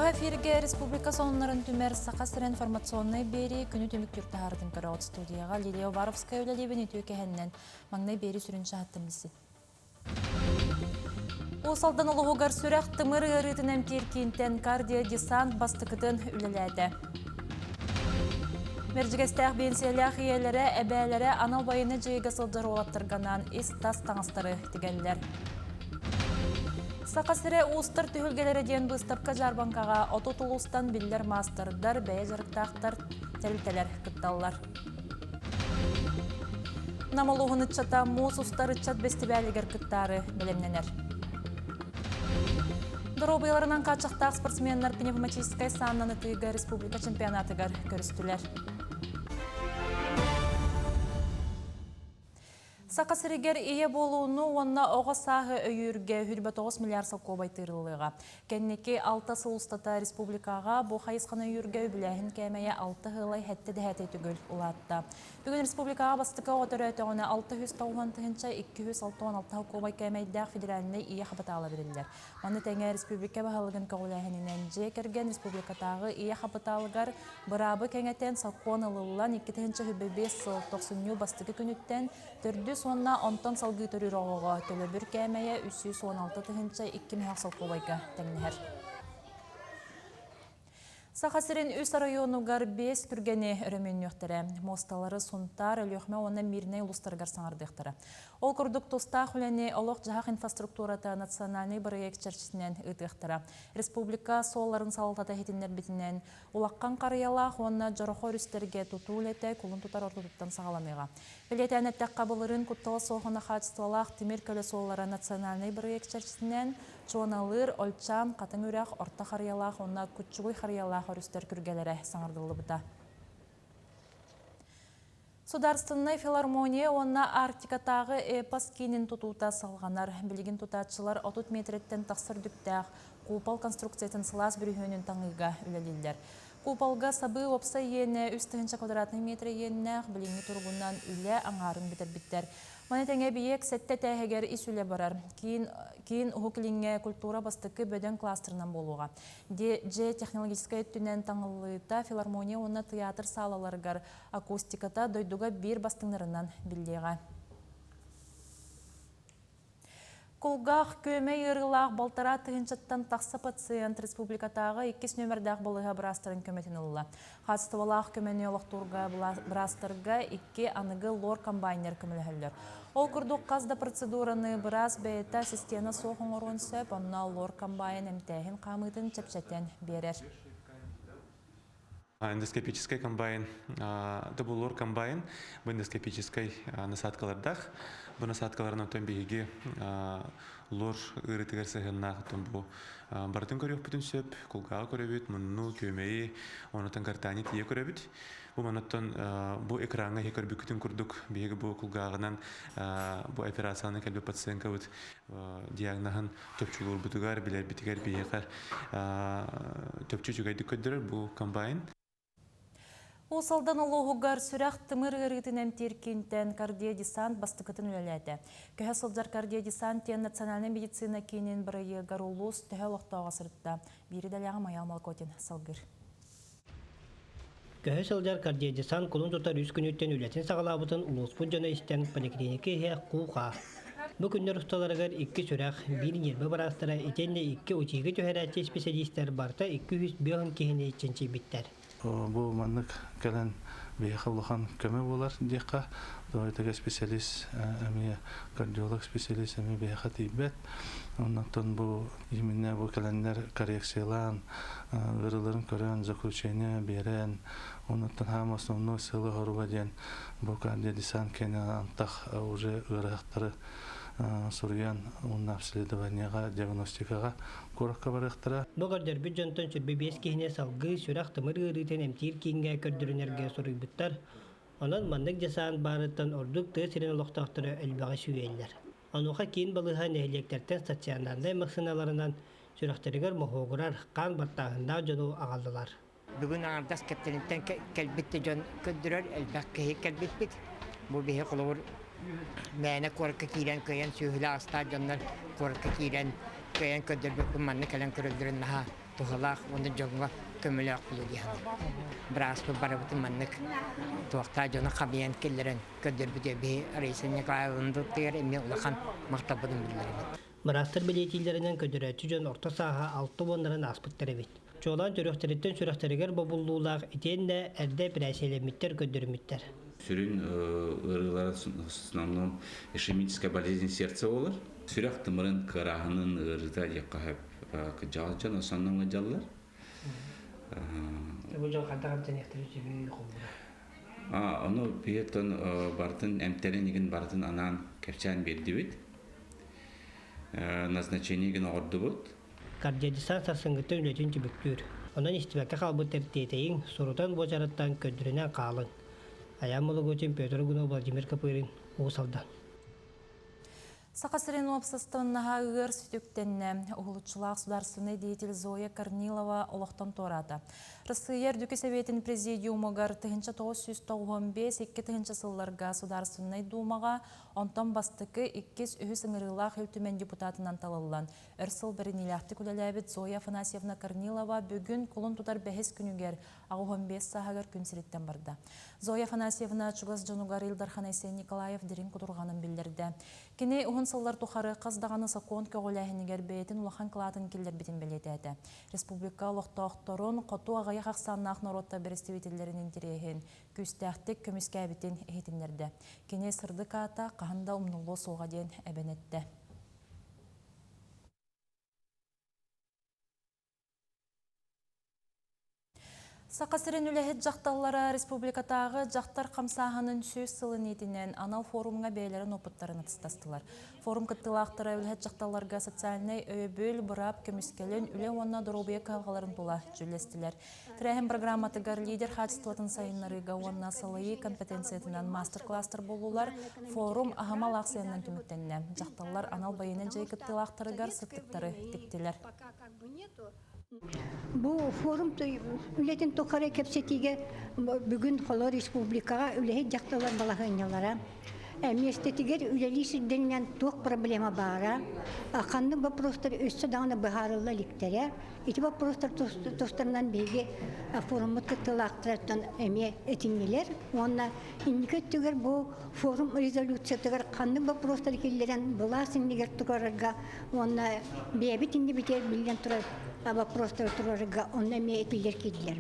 Быһа эфиргэ республика сонуннарын түмэр Саха сирэ информационнай биэрии күнү түмүктүүр таһаарытын көрөҕүт студияҕа Лилия Уваровская үлэлиибин үтүө кэһэннэн маҥнай биэрии сүрүн чаһыттан билсин. Уус Алдан улууһугар сүрэх тымыр ыарыытын эмтиир киинтэн кардиодесант бастакытын үлэлээтэ. Мэрдьигэстээх биэнсийэлээх ийэлэрэ, эбээлэрэ анал байыаннай дьайыыга сылдьар уолаттарга анаан ис-тас таҥастары тигэллэр. Саха сирэ уустар түһүлгэлэрэ диэн быыстапка-дьаарбаҥкаҕа 30 улуустан биллэр маастардар, бэйэ дьарыктаахтар, тэрилтэлэр кытталлар. Нам улууһун ыччата муус устар ыччат бэстибээлигэр кыттаары бэлэмнэнэр. Доруобуйаларынан хааччахтаах спортсменнар пневматическай сааннан ытыыга республика чемпионатыгар көрүстүлэр. Саха сиригэр ийэ буолууну уонна оҕо сааһы өйүүргэ 29 миллиард солкуобай тыырыллыаҕа. Кэнники алта сыл устата республикаҕа бу хайысханы өйүүргэ үбүлээһин кээмэйэ алта ыалай сэттэ дэһээтэй төгүл улаатта. Бүгүн республикаҕа бастакы оҕо төрөөтөҕүнэ 690 тыһыынча 266 солкуобай кээмэйдээх федеральнай ийэ хапытаала бэриллэр. Маны тэҥэ республика баһылыгын көҕүлээһининэн дьиэ кэргэн республикатааҕы ийэ хапытаалыгар быраабы кэҥэтэн сокуон ылыллан 2025 сыл тохсунньу бастакы күнүттэн төрдүс уонна онтон салгыы төрүүр оҕоҕо төлөбүр кээмэйэ 316 тыһыынча 2 мөһөх солкуобайга тэҥнэһэр. Саха сирин үс оройуонугар биэс күргэни өрөмүөннүөхтэрэ. Муосталары Сунтаар, Өлүөхүмэ уонна Мирнэй улуустарыгар саҥардыахтара. Ол курдук тустаах үлэни Олох-дьаһах инфраструктурата национальнай бырайыак чэрчитинэн ыытыахтара. Республика суолларын салалтата иһитиннэрбитинэн, улахан харыйалаах уонна Дьорохо өрүстэргэ тутуу үлэтэ кулун тутар ортотуттан саҕаланыаҕа. Бэлиэтээн эттэххэ, былырыын куттала суох уонна хаачыстыбалаах тимир көлө суоллара национальнай бырайыак чэрчитинэн Чуоналыыр, Ольчан, Хатыҥ Үрэх, Орто Харыйалаах уонна Куччугуй Харыйалаах өрүстэр күргэлэрэ саҥардыллыбыта. Сударственнай филармония уонна Арктикатааҕы эпос киинин тутуута салҕанар. Билигин тутааччылар 30 миэтэрэттэн тахсар үрдүктээх купол конструкциятын сылаас бүрүһүөнүн таҥыыга үлэлииллэр. Куполга сабыы уопсай иэнэ 3 тыһыынча квадратнай метр иэннээх, билиҥҥи туругунан үлэ аҥаарын бүтэрбиттэр. Маны тэҥэ эбийиэк сэттэ этээһигэр ис үлэ барар. Киин, киин Уһук Илиҥҥэ культура бастакы бөдөҥ кластерынан буолуоҕа. Дьиэ технологическай өттүнэн таҥыллыыта филармония уонна тыйаатыр саалаларыгар акустиката дойдуга биир бастыҥнарынан биллиэҕэ. Кулгаах күөмэй ыарыылаах балтараа тыһыынчаттан тахса пациент республикатааҕы иккис нүөмэрдээх балыыһа быраастарын көмөтүн ылла. Хаачыстыбалаах көмөнү олохтуурга быраастарга икки аныгы лор-комбайнер көмөлөһөллөр. Ол курдук хас да процедураны быраас бэйэтэ ассистена суох оҥоруон сөп, онно лор-комбайн эмтээһин хаамыытын чэпчэтэн биэрэр. Эндоскопическай комбайн, добуллуур комбайн, бу эндоскопическай насадкалардаах. Бу насадкаларын оттон биһиги лор ыарыытыгар сыһыаннаах оттон бу барытын көрүөхпүтүн сөп, кулгааҕы көрөбүт, мунну, күөмэйи, онутан гортани тиийэ көрөбүт. Бу манаттан бу экраҥҥа иһи көрбүккүтүн курдук биһиги бу кулгааҕынан бу операцияны кэлбит пациенткабыт диагноһын чопчулуурбутугар, билэрбитигэр биһиэхэ чопчу үчүгэйдик көрдөрөр бу комбайн. Уус Алдан улууһугар сүрэх-тымыр ыарыытын эмтиир киинтэн кардиодесант бастакытын үлэлээтэ. Көһө сылдьар кардиодесант диэн национальнай медицина киинин бырайыагар улуус төһө олохтооҕо сырытта. Биири дэлэҕэ Майал Малкотин салгыыр. Көһө сылдьар кардиодесант кулун тутар үс күнүттэн үлэтин саҕалаабытын улууспут дьоно истэн поликлиника иһэ куу-хаа. Бу күннэр усталарыгар икки сүрэх, биир ньиэрбэ быраастара итиэннэ икки УТИ-га түһэрээччи исписэлиистэр барыта 205 киһини чинчийбиттэр. Бу маннык кэлэн биһиэхэ улахан көмө буолар диэххэ, тоҕо специалист эмиэ кардиолог специалист эмиэ биһиэхэ тиийбэт. Оннуттан бу именно бу кэлэннэр коррекциялаан, ыарыыларын көрөн, заключение биэрэн, оннуттан хаам основной сыала хоруга диэн бу кардиодесант кэнэ антах уже ыарыһахтары суруйан уонна обследованиеҕа, диагностикаҕа куоракка барыахтара. Бу көрдөрбүт дьонтон 25 киһини салгыы сүрэх-тымыр ыарыытын эмтиир кииҥҥэ көрдөрүнэргэ суруйбуттар. Онон маннык десант баарыттан ордук тыа сирин олохтоохторо элбэҕи сүүйэллэр. Онуоха киин балыыһа нэһилиэктэртэн стационарнай массыыналарынан сүрэхтэригэр моһуогурар, хаан баттааһыннаах дьону аҕаллылар. Бүгүн аҥардас Кэптэниттэн кэлбит да дьон көрдөрөр, элбэх киһи кэлбиппит. Бу биһи холобур мээнэ куоракка киирэн кыайан сүөһүлээх астаах дьоннор куоракка киирэн кыайан көрдөрбөппүн манна кэлэн көрөллөрүн наһаа. туһалаах уонна дьоҥҥо көмөлөөх буолуо дии саныыбын. Бырааспыт барыбытын маннык туохтаах дьону хабыйан киллэрэн көрдөрбүтэ биһи Раиса Николаевна туттугар эмиэ улахан махталбытын биллэрэбит. Быраастар бэлиэтииллэринэн көдөрөөччү дьон орто сааһа алта уоннарын ааспыттар эбит. Чуолаан төрүөхтэриттэн сүрэхтэригэр бобуллуулаах итиэннэ эрдэ эпэрээссийэлэммиттэр көрдөрүммүттэр. Сүрүн ыарыылара в основном ишемическая болезнь сердца буолар. Сүрэх тымырын кыарааһынын ыарыыта диэххэ сөп. Кырдьаҕас дьон основном ыалдьаллар. Бу дьон хайдах эмтэниэхтэрин сөбүй холбура? Ону биһиэттэн барытын эмтэрин игин барытын анаан кэпсээн биэрдибит. Назначение игин оҕордубут. Кардиодесант сарсыҥҥыттан үлэтин түмүктүүр. Онон истибэккэ хаалбыт тиэтэйиҥ, сурутан буочарыттан көрдөрүнэн хаалыҥ. Айаан Мологутин, Петр Гунов, Владимир Копырин, Уус Алдан. Саха сирин уопсастыбаннаһа ыар сүтүктэннэ. Уһулуччулаах судаарственнай деятель Зоя Корнилова олохтон туораата. Россия Үрдүкү Сэбиэтин Президиумугар 1995 2000 сылларга Судаарственнай Дуумаҕа, онтон бастакы, иккис, үһүс ыҥырыылаах Ил Түмэн депутатынан талыллан, өр сыл бэриниилээхтик үлэлээбит Зоя Афанасьевна Корнилова бүгүн кулун тутар бэһис күнүгэр 85 сааһыгар күн сириттэн барда. Зоя Афанасьевна чугас дьонугар Ил Дархан Айсен Николаев дириҥ кутурҕанын биллэрдэ. Кини уһун сыллар тухары хас даҕаны сокуон көҕүлээһинигэр бэйэтин улахан кылаатын киллэрбитин бэлиэтээтэ. Республика олохтоохторун хоту аҕыйах ахсааннаах норуоттар бэрэстэбиитэллэрин интэриэһин күүстээхтик көмүскээбитин иһитиннэрдэ. Кини сырдык аата хаһан да умнуллуо суоҕа диэн эбэн эттэ. Саха сирин үлэһит дьахталлара республикатааҕы дьахтар хамсааһынын 100 сылын иитинэн анал форумҥа бэйэлэрин опыттарын атастастылар. Форум кыттыылаахтара үлэһит дьахталларга социальнай өйөбүл, быраап көмүскэлин, үлэ уонна доруобуйа кыһалҕаларын тула дьүүллэстилэр. Тэрээһин программатыгар лидер хаачыстыбатын сайыннарыыга уонна салайыы компетенциятынан мастер-класстар буоллулар. Форум аһымал аахсыйанан түмүктэннэ. Дьахталлар анал байыаннай дьайыы кыттыылаахтарыгар сыттыктары тиктилэр. Бу форум үлэтин тухары кэпсэтиигэ бүгүн холо республикаҕа үлэһит дьахталлар балаһыанньалара, миэстэтигэр үлэлии сирдэринэн туох проблема баара, ханнык вопростар өссө даҕаны быһаарылла иликтэрэ. Ити вопростар тустарынан биһиги форуммут кыттыылаахтарыттан эмиэ этиннилэр уонна инники өттүгэр бу форум резолюциятыгар ханнык вопростары киллэрэн былаас иннигэр туруорарга уонна бэйэбит иннибитигэр биллэн турар вопростары туруорарга онно эмиэ этиилэр киирдилэр.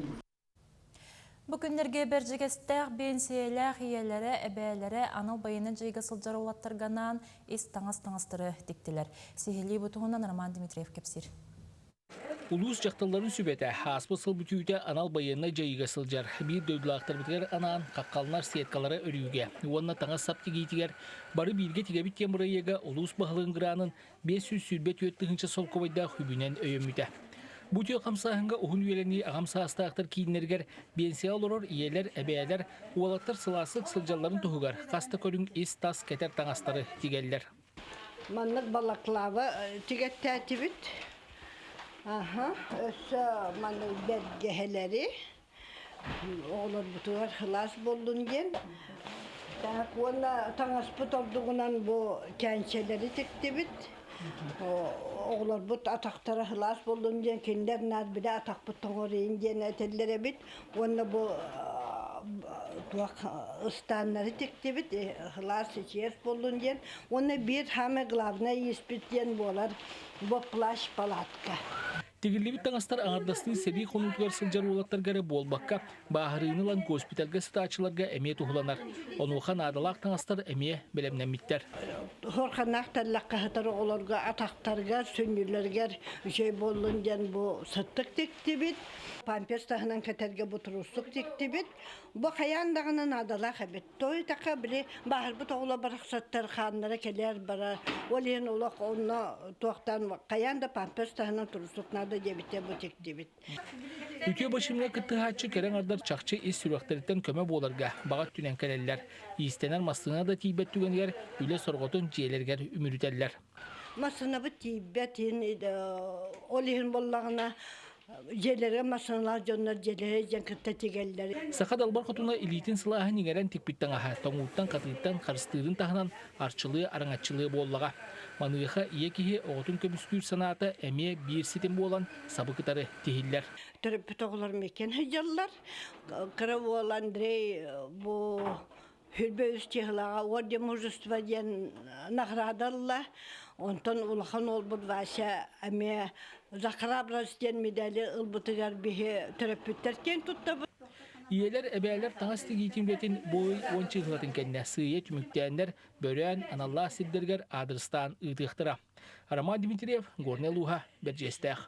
Бу күннэргэ Бэрдьигэстээх биэнсийэлээх ийэлэрэ, эбээлэрэ анал байыаннай дьайыыга сылдьар уолаттарга анаан ис таҥас таҥастары тиктилэр. Сиһилии бу туһунан Роман Дмитриев кэпсиир. Улуус дьахталларын сүбэтэ ааспыт сыл бүтүүтэ анал байыаннай дьайыыга сылдьар биир дойдулаахтарбытыгар анаан хаххаланар сеткалары өрүүгэ уонна таҥас-сап тигиитигэр бары бииргэ тигэбит диэн бырайыага улуус баһылыгын гранын 524 тыһыынча солкуобайдаах үбүнэн өйөммүтэ. Бу үтүө хамсааһыҥҥа уһун үйэлэнии аҕам саастаахтар кииннэригэр биэнсийэ олорор ийэлэр, эбээлэр, уолаттар сылаастык сылдьалларын туһугар хас да көрүҥ ис-тас кэтэр таҥастары тигэллэр. Маннык балаклава тигэттээтибит. Аха, өссө маннык бэргэһэлэри оҕолорбутугар сылаас буоллун диэн. Так уонна таҥаспыт ордугунан бу кээнчэлэри тиктибит. Оҕолорбут атахтара сылаас буоллун диэн кинилэр наар били атахпыт тоҥоруйун диэн этэллэр эбит. Уонна бу туох ыстааннары тиктибит, сылаас ичигэс буоллун диэн. Уонна биир самое главное ииспит диэн буолар бу плащ-палатка. Тигиллибит таҥастар аҥардастыы сэрии хонуутугар сылдьар уолаттарга эрэ буолбакка, бааһырыыны ылан госпитальга сытааччыларга эмиэ туһуланар. Онуоха наадалаах таҥастар эмиэ бэлэмнэммиттэр. Хорханаах тэллэххэ сытар оҕолорго атахтарыгар, сүнньүлэригэр үчүгэй буоллун диэн бу сыттык тиктибит. Памперс таһынан кэтэргэ бу туруссук тиктибит. Бу хайаан даҕаны наадалаах эбит. Той таха били бааһырбыт оҕолор барахсаттар хааннара кэлэр барар. Ол иһин олох онно туохтан хайаан да памперс таһынан туруссук наада диэбиттэр бу тиктибит. Үтүө бачымҥа кыттыһааччы кэрэ аҥардар чахчы ис сүрэхтэриттэн көмө буоларга баҕа өттүнэн кэлэллэр. Иистэнэр массыына да тиийбэт түгэнигэр үлэ сорҕотун дьиэлэригэр үмүрүтэллэр. Массыынабыт тиийбэт иһин ол иһин буоллаҕына. Дьиэлэргэ массыыналаах дьоннор дьиэлэрэ дьэн кытта тигэллэр. Саха далбар хотуна илиитин сылааһын иҥэрэн тикпит таҥаһа тоҥууттан-хатыыттан харыстыырын таһынан арчылыы араҥаччылыа буоллаҕа. Маныаха ийэ киһи оҕотун көмүскүүр санаата эмиэ биир ситим буолан сабы кытары тиһиллэр. Төрөппүт оҕолор миэкэн сылдьаллар. Кыра уол Андрей бу Хүрбэ үс чыһылаҕа Орден мужества диэн награда ылла. Онтон улахан уолбут Вася эмиэ За храбрость диэн медали ылбытыгар биһи төрөппүттэр киэн туттабыт. Ийэлэр, эбээлэр таҥас тигиитин үлэтин бу ый уон чыһылатын кэннэ сыыйа түмүктээннэр, бөрөөн, аналлаах сирдэригэр аадырыстаан ыытыахтара. Роман Дмитриев, Горнай улууһа, Бэрдьиэстээх.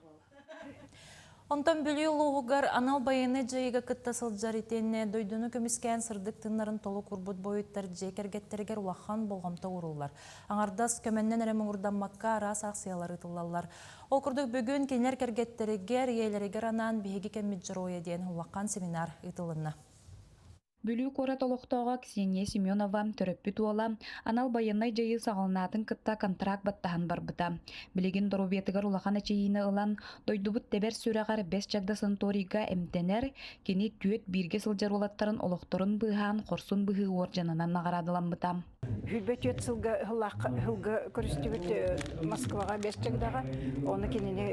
Онтон Бүлүү улууһугар анал байыаннай дьайыыга кытта сылдьар итиэннэ дойдуну көмүскээн сырдык тыыннарын толук урбут буойуттар дьиэ кэргэттэригэр улахан болҕомто ууруллар. Аҥардас көмөннөн эрэ муҥурдаммакка араас аахсыйалар ыытыллаллар. Ол курдук бүгүн кинилэр кэргэттэригэр, ийэлэригэр анаан «Биһиги кэммит дьоруойа» диэн улахан семинар ыытылынна. Бүлүү куорат олохтооҕо Ксения Семенова төрөппүт уола анал байыаннай дьайыы саҕаланаатын кытта контракт баттаһан барбыта. Билигин доруобуйатыгар улахан эчэйиини ылан, дойдубут тэбэр сүрэҕэр Бэс Чагда санаторийга эмтэнэр, кини түөрт бииргэ сылдьар уолаттарын олохторун быыһаан хорсун быһыы уордьанынан наҕараадаламмыта. Хүрбэ түөрт сылга сылга көрүстүбүт Москваҕа Бэс Чагдаҕа. Ону кинини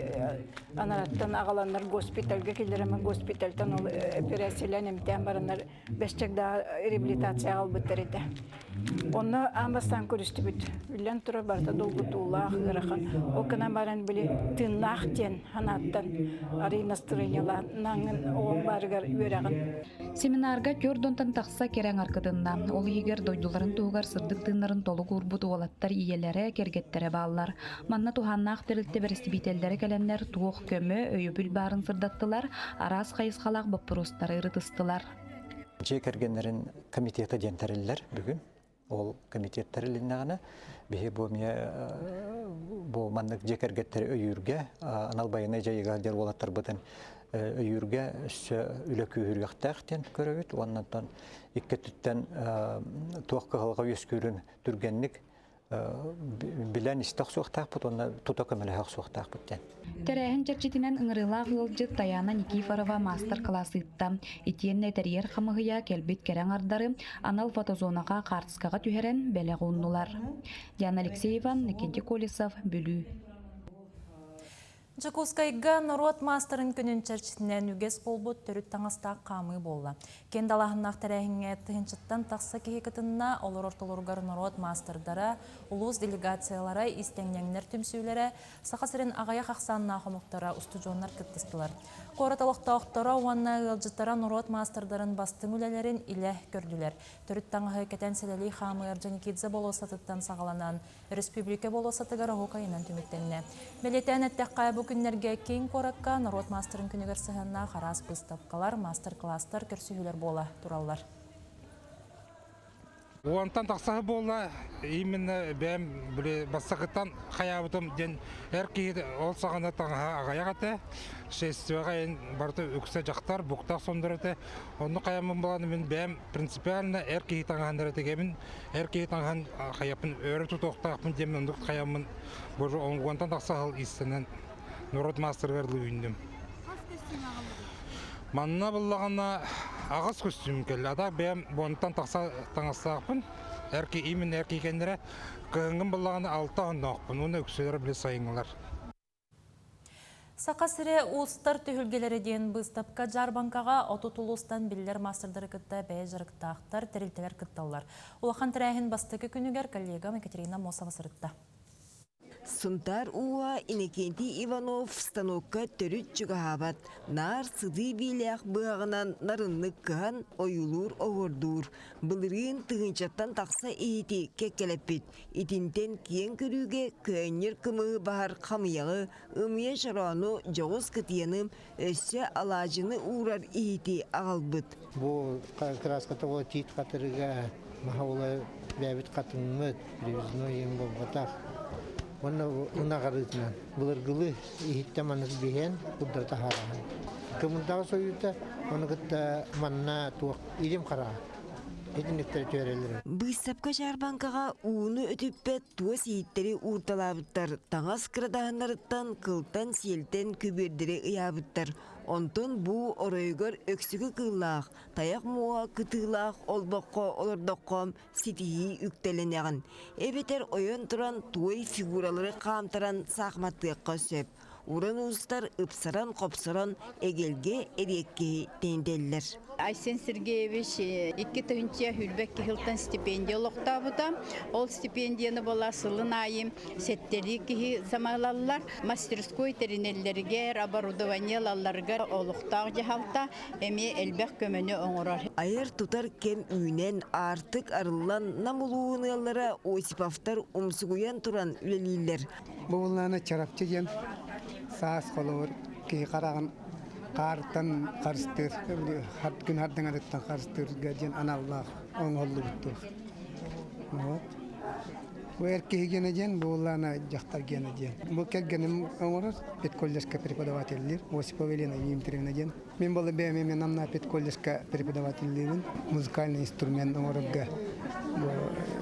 анараттан аҕаланнар госпитальга киллэрэммин госпитальтан ол операциялаан эмтээн бараннар Бэсчэгдаа реабилитация аҕалбыттар этэ. Онно аан бастаан көрүстүбүт. Үллэн турар барыта долгутуулаах, ыарахан. Ол гынан баран били тыыннаах диэн санааттан арый настроениелаан оҕоҥ баарыгар үөрэҕин. Семинарга түөрт уонтан тахса кэрэ аҥар кытынна. Ол иһигэр дойдуларын туһугар сырдык тыыннарын толук уурбут уолаттар ийэлэрэ, кэргэттэрэ бааллар. Манна туһааннаах тэрилтэ бэрэстэбиитэллэрэ кэлэннэр туох көмө, өйөбүл баарын сырдаттылар, араас хайысхалаах боппуруостары ырытыстылар. Дьиэ кэргэннэрин комитета диэн тэриллэр бүгүн. Ол комитет тэрилиннэҕинэ биһи бу эмиэ бу маннык дьиэ кэргэттэри өйүүргэ анал байыаннай дьайыыга сылдьар уолаттарбытын өйүүргэ өссө үлэ күүһүрүөхтээх диэн көрөбүт. Уонна икки өттүттэн туох кыһалҕа үөскүүрүн түргэнник билэн истэ охсуохтаахпыт уонна тута көмөлөһө охсуохтаахпыт диэн. Тэрээһин чэрчитинэн ыҥырыылаах ыалдьыт Таяна Никифорова маастар-кылаас ыытта. Итиэннэ тэрийэр хамыһыйа кэлбит кэрэ аҥардары анал фотозонаҕа хаартыскаҕа түһэрэн бэлэх ууннулар. Диана Алексеева, Никитий Колесов, Бүлүү. Дьокуускайга норуот маастарын күнүн чэрчитинэн үгэс буолбут төрүт таҥастаах хаамыы буолла. Киэн далааһыннаах тэрээһиҥҥэ тыһыынчаттан тахса киһи кытынна, олор ортолоругар норуот маастардара, улуус делегациялара, иистэнньэҥнэр түмсүүлэрэ, Саха сирин аҕыйах ахсааннаах омуктара, устудьуоннар кыттыстылар. Куорат олохтоохторо уонна ыалдьыттара норуот маастардарын бастыҥ үлэлэрин илэ көрдүлэр. Төрүт таҥаһы кэтэн сэлэлии хаамыы Орджоникидзе болуоссатыттан саҕаланан, Өрөспүүбүлүкэ болуоссатыгар оһуокайынан түмүктэннэ. Бэлиэтээн эттэххэ, бу күннэргэ киин куоракка норуот маастарын күнүгэр сыһыаннаах араас быыстапкалар, маастар-кылаастар, көрсүһүүлэр буола тураллар. Уонтан тахсаһы буолла, именно бэйэм били бастакыттан хайаабытым диэн эр киһи ол саҕана таҥаһа аҕыйах этэ, шествияҕа эн барыта үксэ дьахтар, буктах соннор этэ. Онно хайаммын булан мин бэйэм принципиально эр киһи таҥаһын эрэ тигэбин, эр киһи таҥаһын хайаппын өрө тутуохтаахпын диэммин оннук хайаммын боже онгуонтан тахса сыл иистэнэн норуот маастарыгар үүннүм. Манна буллаҕына аҕыс көстүүм кэллэ. Ата бэйэм буонтан тахса таҥастаахпын. Эр киһи именно эр киһи кэннэрэ кыһыҥҥын буллаҕына алта онноохпун уонна үксүлэр били сайыҥҥылар. Саха сирэ уустар түһүлгэлэрэ диэн быыстапка дьаарбаҥкаҕа 30 улуустан биллэр маастардары кытта бэйэ дьарыктаахтар, тэрилтэлэр кытталлар. Улахан тэрээһин бастакы күнүгэр коллегам Екатерина Мосова сырытта. Сунтаар ууһа Иннокентий Иванов станокка төрүт чугаһаабат, наар сытыы биилээх быһаҕынан нарыннык кыһан ойуулуур-оһуордуур. Былырыын тыһыынчаттан тахса иһити кэккэлэппит. Итинтэн киэҥ көрүүгэ көөнньөр кымыһы баһар хамыйаҕы, ымыйа чороону, дьоҕус кытыйаны, өссө алаадьыны уурар иһити аҕалбыт. Бу краската ол тиит хатырыга маһа ула бэйэбит хатыҥмыт, привезной им буолбатах. Уонна ынах арыытынан былыргылыы иһиттэ маннык биһэн курдары таһаараһын. Кымырдаҕа сойуута, ону кытта манна туох илим хараҕа. Итинниктери түөрэллэр. Быыстапка дьаарбаҥкаҕа ууну өтүппэт туос иһиттэри уурталаабыттар, таҥас кырадаһыннарыттан кылтан-сиэлтэн көбүөрдэри ыйаабыттар. Онтон бу оройугар өксүкү кыыллаах, тайах муоһа кытыылаах олбоххо олордоххо ситиһии үктэлэнэҕин. Эбэтэр ойон туран туой фигуралары хаамтаран саахыматтыахха сөп. Уран уустар ыпсаран-хопсорон эгэлгэ эриэккэһи тэнитэллэр. Айсен Сергеевич 2022 сылтан стипендия олохтообута. Ол стипендияны була сылын аайы сэттэлии киһи самалаллар. Мастерской тэринэллэригэр, оборудование ылалларыгар олохтоох дьаһалта эмиэ элбэх көмөнү оҥорор. Айар-тутар кэм үүнэн, аартык арыллан Нам улууһун ыаллара Осиповтар умсугуйан туран үлэлииллэр. Бу буллаана чарапчы диэн саас холобур киһи хараҕын хаартан харыстыыр, күн хардыҥатыттан харыстыырга диэн аналлаах оҥоһуллубут туох. Вот. Бу эр киһи гиэнэ диэн, бу буллаана дьахтар гиэнэ диэн. Бу кэргэним оҥорор педколледжка преподавателлиир Осипова Елена Дмитриевна диэн. Мин буолла бэйэм эмиэ Намна педколледжка преподавателлиибин. Музыкальный инструмент оҥорорго бу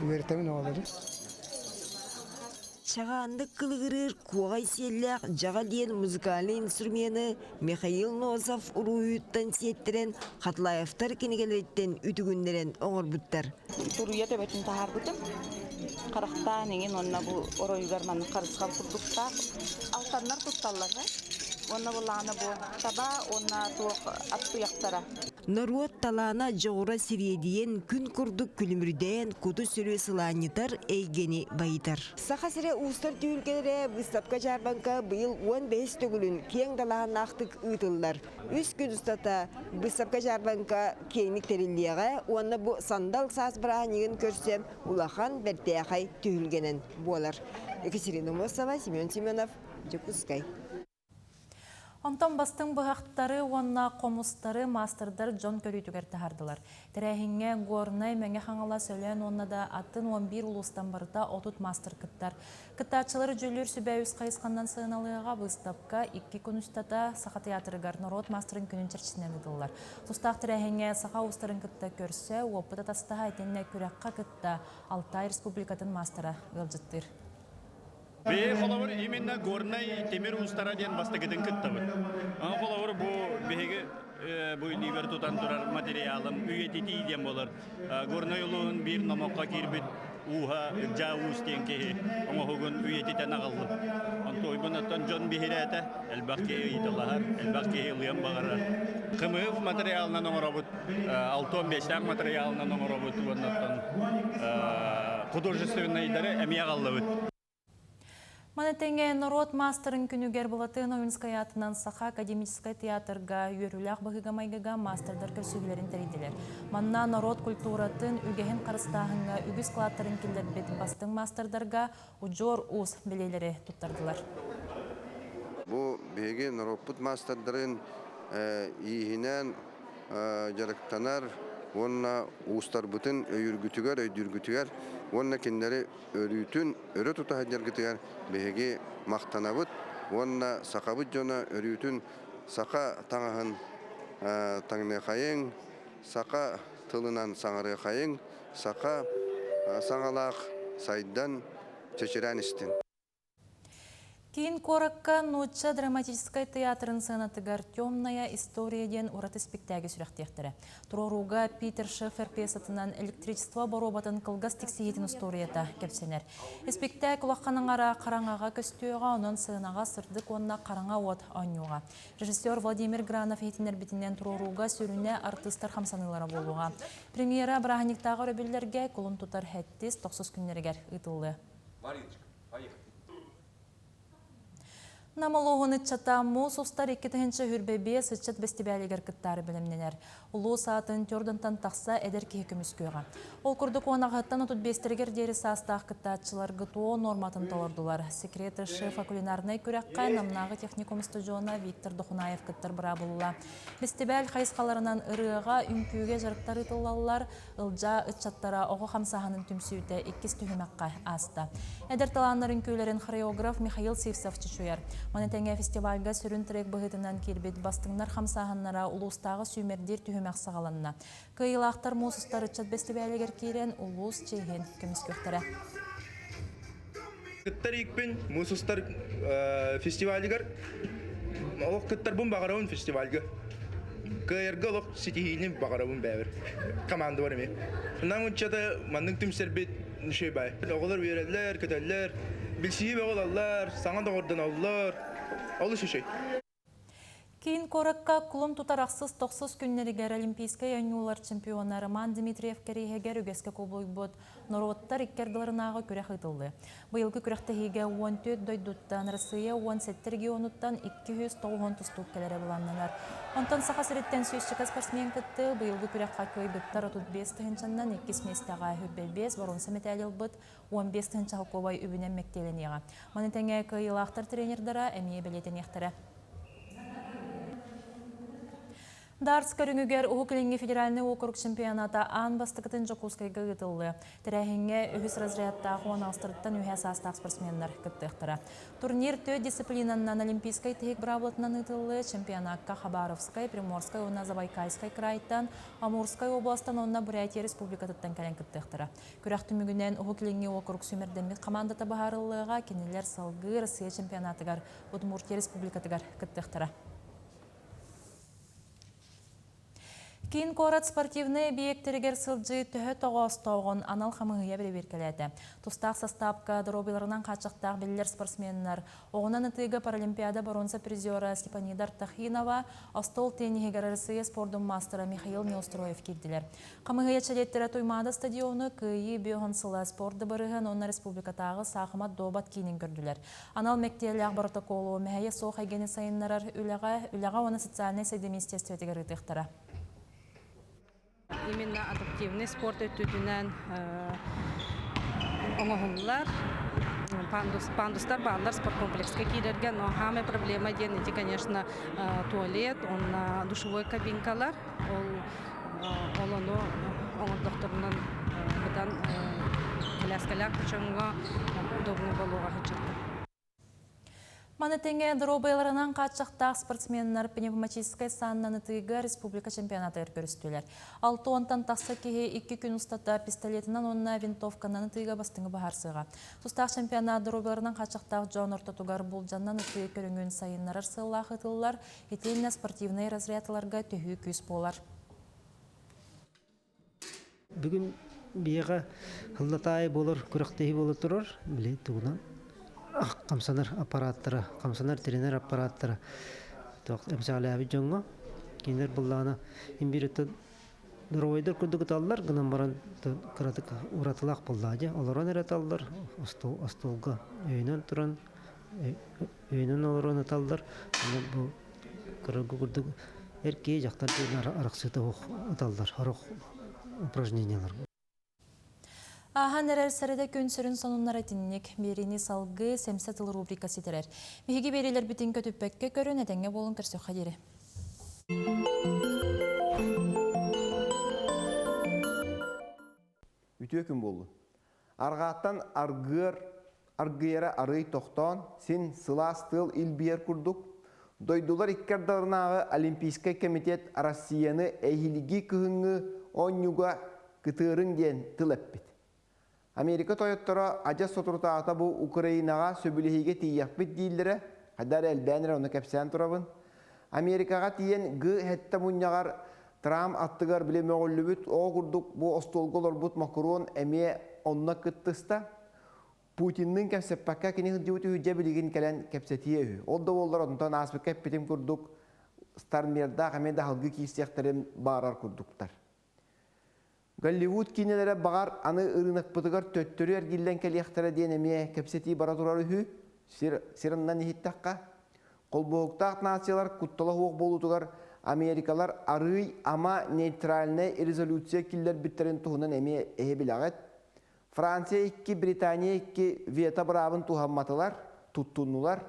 үөрэтэбин оҕолору. Чаҕааннык кылыгырыыр куоҕай сиэллээх дьаҕа диэн музыкальнай инструмены Михаил Носов уруһуйуттан сиэттэрэн Хатлаевтар кинигэлэриттэн үтүгүннэрэн оҥорбуттар. Туруйа төбөтүн таһаарбытым. Харахтаан иҥин уонна бу оройугар маннык харысхал курдуктаах. Алтаннар тутталлар. Уонна булааны бу таба уонна туох ат туйахтара. Норуот талаана дьоҕура сириэдийэн, күн курдук күлүмүрдээн, куту-сүрү сылаанньытар эйгэни байытар. Саха сирэ уустар түһүлгэлэрэ быыстапка-дьаарбаҥка быйыл 15 төгүлүн киэҥ далааһыннаахтык ыытыллар. Үс күн устата быыстапка-дьаарбаҥка киэҥник тэриллиэҕэ уонна бу сандал саас бырааһынньыгын көрсөн улахан бэртээхэй түһүлгэнэн буолар. Екатерина Мосова, Семен Семенов, Дьокуускай. Онтон бастыҥ быһахтары уонна хомустары маастардар дьон көрүүтүгэр таһаардылар. Тэрээһиҥҥэ Горнай, Мэҥэ Хаҥалас, Өлөөн уонна да атын 11 улуустан барыта 30 маастар кыттар. Кыттааччылары дьүүллүүр сүбэ үс хайысханнан сыаналыаҕа быыстапка икки күн устата Саха театрыгар норуот маастарын күнүн чэрчитинэн ыытыллар. Тустаах тэрээһиҥҥэ саха уустарын кытта көрсө, уопут атастаһа итиннэ күрэххэ кытта Алтай Республикатын маастара ыалдьыттыыр. Биһи холобур именно Горнай тимир уустара диэн бастакытын кыттабыт. Аны холобур бу биһиги бу илиибэр тутан турар материалым үйэтитии диэн буолар. Горнай улууһун биир номоххо киирбит ууһа Ырдьаа Уус диэн киһи оҥоһугун үйэтитэн аҕаллым. Онтуойбун оттон дьон биһирээтэ, элбэх киһи ыйыталаһар, элбэх киһи ылыан баҕарар. Кымыһык материалынан оҥоробут, 65 материалынан оҥоробут уонна оттон художественнайдары эмиэ аҕаллыбыт. Маны тэҥэ норуот маастарын күнүгэр Былатыан Ойуунскай аатынан Саха академическай театрга үөрүүлээх быһыыга-майгыга маастардар көрсүһүүлэрин тэрийдилэр. Манна норуот культуратын, үгэһин харыстааһыҥҥа үгүс кылааттарын киллэрбит бастыҥ маастардарга удьуор уус бэлиэлэри туттардылар. Бу биһиги норуоппут маастардарын ииһинэн дьарыктанар уонна уустарбытын өйүүргүтүгэр, өйдүүргүтүгэр уонна кинилэри өрүүтүн өрө тута сылдьаргытыгар биһиги махтанабыт уонна сахабыт дьоно өрүүтүн саха таҥаһын таҥныахайыҥ, саха тылынан саҥарыахайыҥ, саха саҥалаах сайдан чэчирээн истин. Киин куоракка Нуучча драматическай тыйаатырын сыанатыгар «Темная история» диэн ураты испиктээги сүрэхтиэхтэрэ. Туруорууга Питер Шефер пьесатынан электричество боруобатын кылгас тиксиһиитин устуоруйата кэпсэнэр. Испиктээк улахан аҥара хараҥаҕа көстүөҕэ, онон сыанаҕа сырдык уонна хараҥа уот оонньуоҕа. Режиссер Владимир Гранов иһитиннэрбитинэн туруорууга сүрүнэ артыыстар хамсаныылара буолуоҕа. Премьера бырааһынньыктааҕы өрөбүллэргэ кулун тутар сэттис, тохсус күннэригэр ыытыллыа. Нам улууһун ыччата муус устар 2025 ыччат бэстибээлигэр кыттаары бэлэмнэнэр. Улуус аатын Тёрдонтон тахса эдэр киһи көмүскүөҕэ. Ол курдук уонаҕыттан 35-тэригэр диэри саастаах кыттааччылар ГТО нуорматын толордулар. Секреты шефа кулинарнай күрэххэ Намнааҕы техникум устудьуона Виктор Дохунаев кыттар быраабылла. Бэстибээл хайысхаларынан ырыаҕа, үҥкүүгэ дьарыктар ыытыллаллар, Ылдьаа ыччаттара оҕо хамсааһынын түмсүүтэ иккис түһүмэххэ ааста. Эдэр талааннар үҥкүүлэрин хореограф Михаил Сивцев чочуйар. Маны тэҥэ фестивальга сүрүн трек быһыытынан киирбит Бастыҥнар хамсааһыннара улуустааҕы сүүмэрдиир түһүмэх саҕаланна. Кыайыылаахтар муус устар ыччат бэстибээлигэр киирэн улуус чиэһин көмүскүөхтэрэ. Кыттар иикпин муус устар фестивалигар олох кыттарбын баҕарабын фестивальга. Кыайарга олох ситиһиини баҕарабын бэйэбэр. Команда бар эмиэ. Нам ыччата маннык түмсэрбит үчүгэй баай. Оҕолор үөрэллэр, көтөллөр, билсиһии бөҕө ылаллар, саҥа доҕордоноллор. Олус үчүгэй. Киин куоракка кулун тутар ахсыс-тохсус күннэригэр Олимпийскай оонньуулар чемпиона Роман Дмитриев кэриэһигэр үгэскэ кубулуйбут норуоттар икки ардыларынааҕы күрэх ыытыллыа. Быйылгы күрэхтэһиигэ 14 дойдуттан, Россия 17 регионуттан 290 тустуук кэлэрэ былааннанар. Онтон Саха сириттэн сүүсчэкэ спортсмен кытты быйылгы күрэххэ кыайбыттар 35 тыһыынчаннан иккис миэстэҕэ 25 боруонса мэтээл ылбыт 15 тыһыынча холкуобай үбүнэн мэктиэлэниэҕэ. Маны тэҥэ кыайыылаахтар тренердара эмиэ бэлиэтэниэхтэрэ. Дартс көрүҥүгэр Уһук Илиҥҥи федеральнай уокурук чемпионата аан бастакытын Дьокуускайга ыытыллыа. Тэрээһиҥҥэ үһүс разрядтаах уон аҕыстарыттан үһэ саастаах спортсменнар кыттыахтара. Турнир төрт дисциплинаннан олимпийскай тиһик быраабылатынан ыытыллыа. Чемпионакка Хабаровскай, Приморскай уонна Забайкальскай крайтан, Амурскай областан уонна Бурятия республикатыттан кэлэн кыттыахтара. Күрэх түмүгүнэн Уһук Илиҥҥи уокурук сүүмэрдэммит хамаандата быһаарыллыаҕа, кинилэр салгыы Россия чемпионатыгар Удмуртия Республикатыгар кыттыахтара. Киин куорат спортивнай эбийиэктэригэр сылдьыы төһө тоҕоостооҕун анал хамыыһыйа бэрэбиэркэлээтэ. Тустаах састаапка доруобуйаларынан хааччахтаах биллэр спортсменнар, оҕунан ытыыга Паралимпиада боруонса призера Степанида Артахинова, остуол тенниһигэр Россия спордун маастара Михаил Неустроев киирдилэр. Хамыыһыйа чилиэттэрэ Туймаада стадиону Кыайыы биоһун сыла спорт дыбарыһын уонна республикатааҕы саахымат дуобат киинин көрдүлэр. Анал мэктиэлээх боротокуолу мэһэйэ суох эйгэни сайыннарар үлэҕэ, үлэҕэ уонна социальнай сайдыы министиэристибэтигэр ыытыахтара. Именно адаптивный спорт өттүтүнэн оҥоһуллар. Пандус, пандустар бааллар спорткомплекска киирэргэ, но самая проблема диэн ити, конечно, туалет, онно душевой кабинкалар. Ол ол ону оҥордохторунан быдан кэлээскэлээх дьоҥҥо удобно буолуоҕа сылдьыбыта. Маны тэҥэ доруобуйаларынан хааччахтаах спортсменнар пневматическай сааннан ытыыга республика чемпионатыгар көрүстүлэр. Алта уонтан тахса киһи икки күн устата пистолетынан уонна винтовканан ытыыга бастыҥы быһаарсыаҕа. Тустаах чемпионат доруобуйаларынан хааччахтаах дьон ортотугар булдьаннан ытыы көрүҥүн сайыннарар сыаллаах ыытыллар, итиэннэ спортивнай разрядтарга төһүү күүс буолар. Бүгүн биһиэхэ сыллатаайы буолар күрэхтэһии буола турар. Били тугунан хамсанар аппараттара, хамсанар тренер аппараттара эмсэҕэлээбит дьоҥҥо кинилэр буллаҕына имбириттэн доровойдар курдук ыталлар гынан баран кыратык уратылаах буоллаҕа дьэ олорон эрэ ыталлар остуолга өйөнөн туран Өйөнөн олорон ыталлар. Бу кыргы курдук эр киһи дьахтар диэн арахсыыта суох ыталлар сорох упражнениялар. Ааһан эрэр сэрэдэ күн сүрүн сонуннара итинник. Биэриини салгыы Сэмсэ тыл рубрика ситэрэр. Биһиги биэриилэрбитин көтүппэккэ көрөн, этэҥҥэ буолун көрсүөххэ диэри. Үтүө күн буоллун. Арҕааттан аргыар, аргыйара арыый тохтоон, син сылаас тыал илбийэр курдук, дойдулар икки ардыларынааҕы Олимпийскай комитет Россияны эһиилги кыһыҥҥы оонньууга кытыарыҥ диэн тыл эппит. Америка тойотторо адьас соторутааҕыта бу Украинаҕа сөбүлэһиигэ тиийиэхпит дииллэрэ, хайда эрэ элбээн эрэ ону кэпсээн турабын. Америкаҕа тиийэн Г-7 мунньаҕар Трамп аттыгар били мөҕүллүбүт оҕо курдук бу остуолга олорбут Макрон эмиэ онно кыттыста. Путинныын кэпсэппэккэ кини сылдьыбыт үһү дьэ билигин кэлэн кэпсэтиэ үһү. Ол да буоллар онтон ааспыкка эппитим курдук Стармердаах эмиэ да аһылгы киирсиэхтэрин баарар курдуктар. Голливуд киинэлэрэ баҕар аны ырыынакпытыгар төттөрү эргиллэн кэлиэхтэрэ диэн эмиэ кэпсэтии бара турар үһү. Сир, сирынан иһиттэххэ. Холбоһуктаах нациялар куттала суох буолуутугар Америкалар арыый ама нейтральнай резолюция киллэрбиттэрин туһунан эмиэ эһи билэҕит. Франция икки, Британия икки вето быраабын туһамматылар, туттуннулар.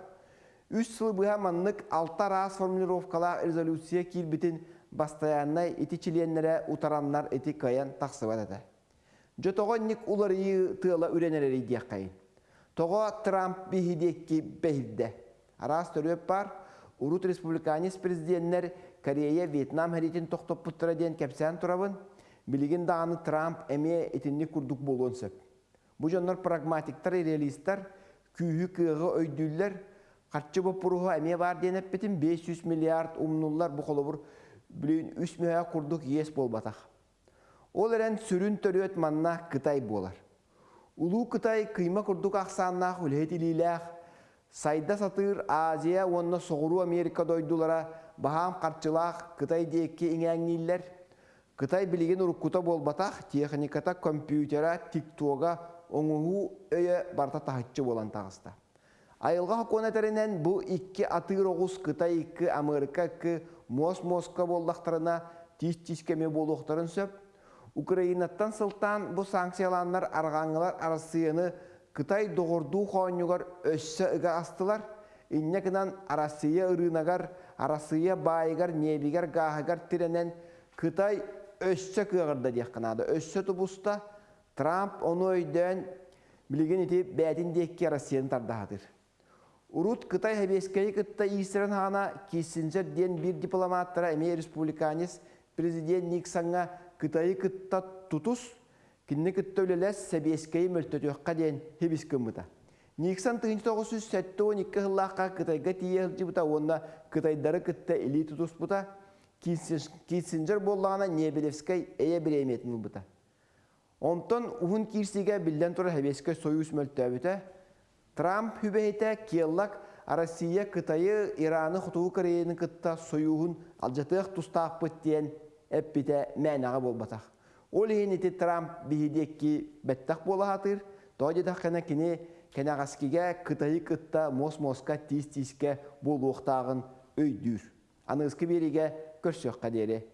Үс сыл быһа маннык алта араас формулировкалаах резолюция киирбитин бастайааннай ити чилиэннэрэ утараннар ити кыайан тахсыбат этэ. Дьэ тоҕо инник уларыйыы тыала үрэн эрэрий диэххэйин. Тоҕо Трамп биһи диэки бэһирдэ? Араас төрүөт баар. Урут республиканец президеннэр Корея, Вьетнам сэриитин тохтоппуттара диэн кэпсээн турабын. Билигин даҕаны Трамп эмиэ итинник курдук буолуон сөп. Бу дьоннор прагматиктар, реалистар, күүһү-кыаҕы өйдүүллэр. Харчы боппуруоһа эмиэ баар диэн эппитим, 500 миллиард умнуллар бу холобур билигин үс мөһөөх курдук иэс буолбатах. Ол эрэн сүрүн төрүөт манна Кытай буолар. Улуу Кытай кыйма курдук ахсааннаах үлэһит илиилээх, сайда сатыыр Азия уонна Соҕуруу Америка дойдулара баһаам харчылаах Кытай диэки иҥээҥнииллэр. Кытай билигин уруккута буолбатах, техниката, компьютера, тиктога, оҥоһуу өйө барыта таһыччы буолан таҕыста. Айылҕа сокуона этэринэн, бу икки атыыр оҕус Кытай икки, Амыарыка икки муос-муоска буоллахтарына, тиис-тиискэ эмиэ буолуохтарын сөп. Украинаттан сылтаан бу санкциялааннар арҕааҥҥылар Арассыыйаны Кытай доҕордуу хоонньугар өссө ыга астылар. Инньэ гынан Арассыыйа ырыынагар, Арассыыйа баайыгар, ньиэбигэр, гааһыгар тирэнэн Кытай өссө кыаҕырда диэххэ наада, өссө тубуста. Трамп ону өйдөөн билигин ити бэйэтин диэки Россияны тардаһатыр. Урут Кытай Сэбиэскэйи кытта иирсэрин хаана Киссинджер диэн биир дипломаттара эмиэ республиканец президент Никсоҥҥа Кытайы кытта тутус, кинини кытта үлэлэс Сэбиэскэйи мөлтөтүөххэ диэн хибис гыммыта. Никсон 1972 сыллаахха Кытайга тиийэ сылдьыбыта уонна кытайдары кытта илии тутуспута. Киссинджер буоллаҕына Небелевскэй эйэ бириэмийэтин ылбыта. Онтон уһун киирсиигэ биллэн турар Сэбиэскэй Сойуус мөлтөөбүтэ. Трамп сүбэһитэ Келлог Россия Кытайы, Ираны, Хотугу Кореяны кытта сойууһун алдьатыах тустаахпыт диэн эппитэ мээнэҕэ буолбатах. Ол иһин ити Трамп биһи диэки бэттэх буола сатыыр. Тоҕо диэтэххинэ кини кэнэҕэскигэ Кытайы кытта муос-муоска тиис-тиискэ буолуохтааҕын өйдүүр. Аныгыскы биэриигэ көрсүөххэ диэри.